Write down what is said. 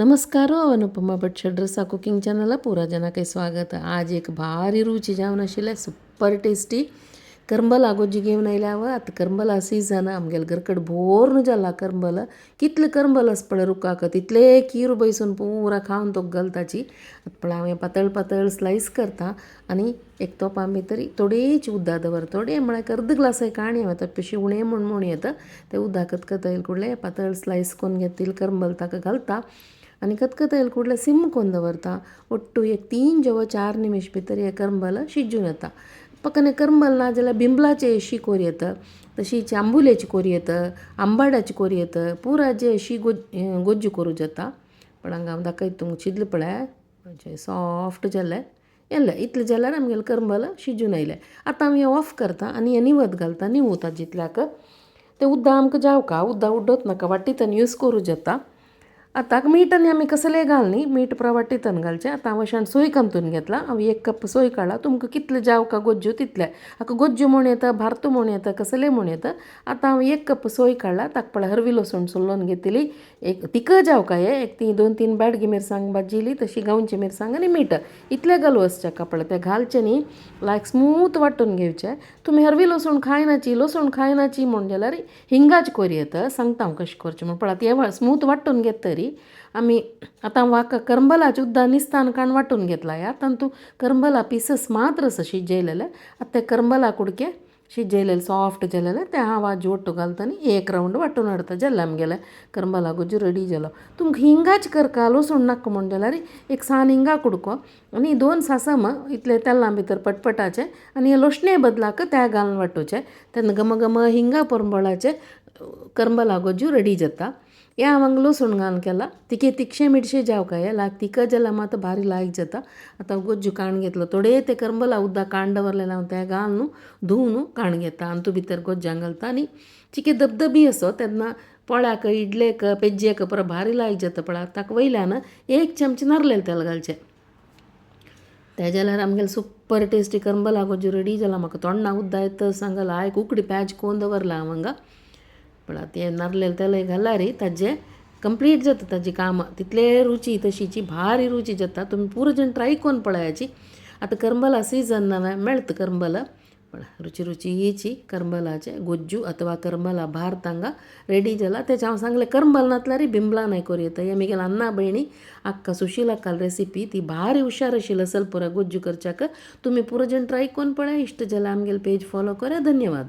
नमस्कार, अनुपमा भट षड्रसा cooking channel पुरा जनाक स्वागत। आज एक भारी रुची जावन आशिल्लें सुपर टेस्टी करंबला गोज्जी घेवन आयल्या। आतां करंबला सीजन, आमगेले घरकड भोरून जाला करंबल। कितले करंबल आसा पळय रुखाक, तितले कीर बैसून पुरा खावन तो घालताची। पळय हांव हें पातळ पातळ स्लायस करता आनी एक तोपा भितर थोडेच उदक दवर, थोडे म्हळ्यार अर्द ग्लास काणी हांवें तशी उणें म्हूण म्हूण येता ते उदक कतकत कुडले पातळ स्लायस करून घेतील करंबल ताका घालता आनी कतकत कुडले सिम करून दवरता। ಒಟ್ಟು एक 3 जवळ 4 निमिष भितर हें करंबल शिजून येता। पकने करंबल ना जाल्यार बिंबलाचे अशी कोर येता, तशीच आंबुलेची कोर येता, आंबाड्याची कोर येता, पुरा जे अशी गोज्जू करूं जाता। पण हांगा हांव दाखयता तुमकां शिजलें पळय सॉफ्ट जालें येलें। इतलें जाल्यार आमगेलें करंबल शिजून आयलें। आतां हांव हें ऑफ करता आनी हें निवत घालता, निवता जितल्याक तें उदक आमकां जावका, उदक उड्डत नाका, वाटींतन यूज करूं जाता। आतां मीठ आनी आमी कसलें घालनी, मीठ पुरा वाटींतन घालचें। आतां हांव अशें सोय कांतून घेतला, हांव 1 कप सोय काडला। तुमकां कितलें जावका गोज्जू तितलें, हाका गोज्जू म्हूण येता, भारतू म्हूण येता, कसलें म्हूण येता। आतां हांव 1 कप सोय काडला, ताका पळय हरवी लसूण सोलोवन घेतली, एक तिका जावका हें एक ती 2-3 बेडगी मिरसांग भाजिल्ली, तशी गांवची मिरसांग आनी मीठ इतलें घालू वचचें पळय। तें घालचें न्ही लायक स्मूथ वांटून घेवचें। तुमी हरवी लसूण खायनाची, लसूण खायनाची म्हूण जाल्यार हिंगाच कोर येता, सांगता हांव कशें करचें म्हूण। पळय आतां हें स्मूथ वांटून घेतरी आमी आतां वाका करंबलाचे उदक निस्तान काण वांटून घेतला। ह्या तातूंत करंबला पिसस मात्र आसा शिजयलेले। आतां ते करंबला कुडके शिजयलेले सॉफ्ट जालेले ते हांव आज ಒಟ್ಟು घालता आनी एक रावंड वांटून हाडटा। जालें आमगेलें करंबला गोज्जू रेडी जालो। तुमकां हिंगाच करका लसूण नाका म्हूण जाल्यार एक सान हिंगा कुडको आनी 2 सासम इतले तेलां भितर पटपटाचें आनी लोसणे बदलाक त्या घालून वांटूचें, तेन्ना गम गम हिंगा परंबळाचें करंबला गोज्जू रेडी जाता। हें हांव हांगा लसूण घालून केलां, तिके तिखशें मिरशें जावका हें लायक तिखट जाल्यार मात भारी लायक जाता। आतां गोज्जू काण घेतलो, थोडे ते करंबला उदक काण दवरलेलें हांव तें घालून धुवन काण घेता आनी तूं भितर गोज्जां घालता आनी चिके धबधबी आसो तेन्ना पोळ्याक इडलेक पेज्जेक पुरो भारी लायक जाता। पळय ताका वयल्यान 1 चमचे नारलेलें तेल घालचें, तें जाल्यार आमगेलें सुपर टेस्टी करंबला गोज्जू रेडी जाला। म्हाका तोंडा उदक येता सांगला, लायक उकडी प्याज कोन दवरला हांव हांगा। पळय तें नारलेलें तेल घाल्यार ताजें कंप्लीट जाता ताजी कामां, तितले रुची तशीची भारी रुची जाता। तुमी पुरो जण ट्राय करून पळयाची। आतां करंबला सीजन नवें मेळटा करंबल, पळय रुची रुचीची करंबलाचें गोज्जू अथवा करंबला भात हांगा रेडी जाला। तेजें हांव सांगलें करंबल नासल्यार बिंबला नाय करूं येता। हें म्हगेलें अन्ना भयणी अक्का सुशील अक्काल रेसिपी, ती भारी हुशार आशिल्ली असल पुरा गोज्जू करच्याक। तुमी पुरो जण ट्राय करून पळय, इश्ट जाल्यार आमगेलें पेज फॉलो करा। धन्यवाद।